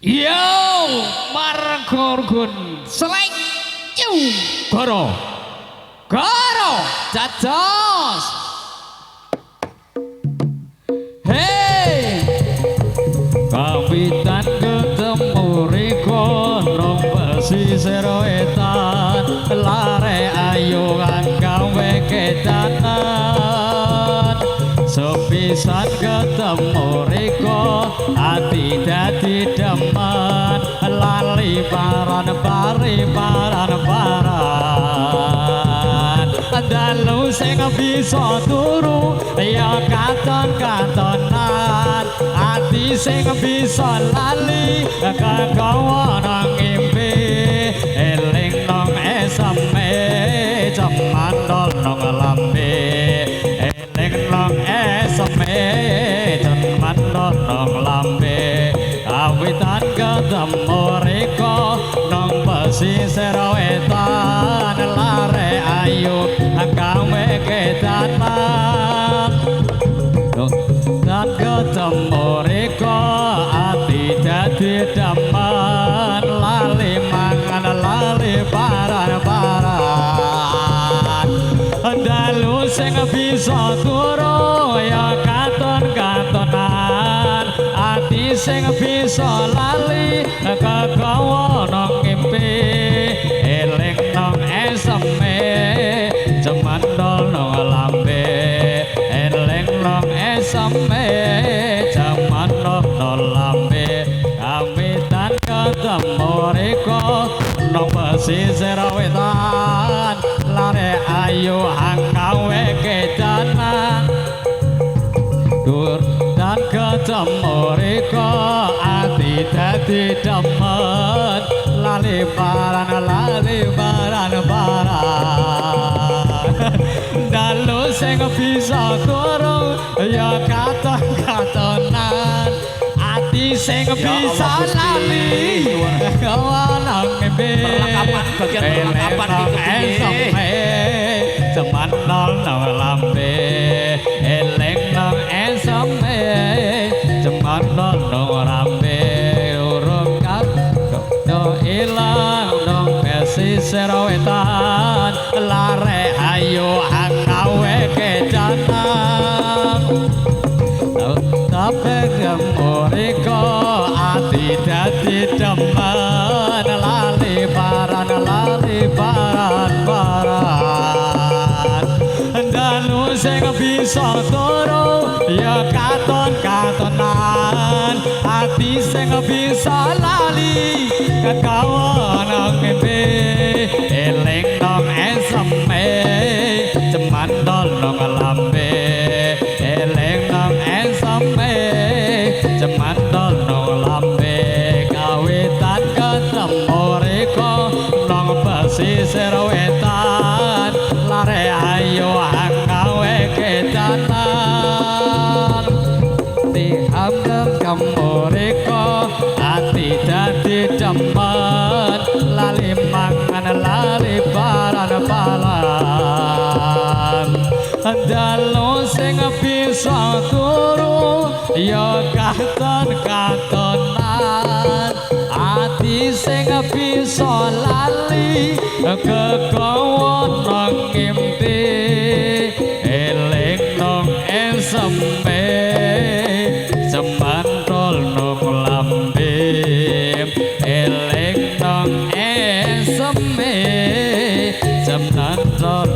Yo, Margorgun Seleng Yu Goro. Goro dados. Hey, kawitan ketemu riko nang pesisir wetan, lare ayu kang gawe kedanan. Sepisan ketemu riko ati dadi demen, lali paran pari paran paran. Dalu sing bisa turu ya katon-katonan, ati sing bisa lali kekawa nang ngimpi, eling nang eseme cemantol nang lambe, eling nang eseme cemantol nang lambe. Kawitan ketemu riko nang pesisir wetan, lare ayu gawe kedanan. Dan ketemu riko ati dadi demen, lali mangan lali paran-paran. Dalu sing bisa turu ya katon-katonan, ati sing bisa lali kekawa nang ngimpi, eling nang eseme cemantol nang lambe, eling nang eseme cemantol nang lambe. Kawitan ketemu riko nang pesisir wetan, lare ayu hanggawe kedanan. Dur dan ketemu riko ati dadi demen, lali paran lali paran paran. Dalu sing bisa turu ya katon-katonan, ati sing Ya bisa Allah, Gusti. lali nang ngimpi, Perlengkapan, bagian perlengkapan eling gitu, nang piye? eseme cemantol nang lambe, eling nang eseme cemantol nang lambe. Urung do ilang nang pesisir wetan, lare ayu gawe kedanan. Tapi riko ati dadi demen, lali paran lali paran paran. Dalu sing bisa turu ya katon-katonan, ati sing bisa lali kekawa nang ngimpi, eling nang eseme cemantol nang lambe, eling nang eseme cemantol nang lambe. Kawitan ketemu riko nang pesisir wetan, lare ayu gawe kedanan. Dihamdem kamu riko ati dadi demen, lali mangan lali paran paran. Dalu sing bisa turu ya katon-katonan, ati sing bisa lali kekawa nang ngimpi, eling nang eseme cemantol nang lambe, eling nang eseme cemantol.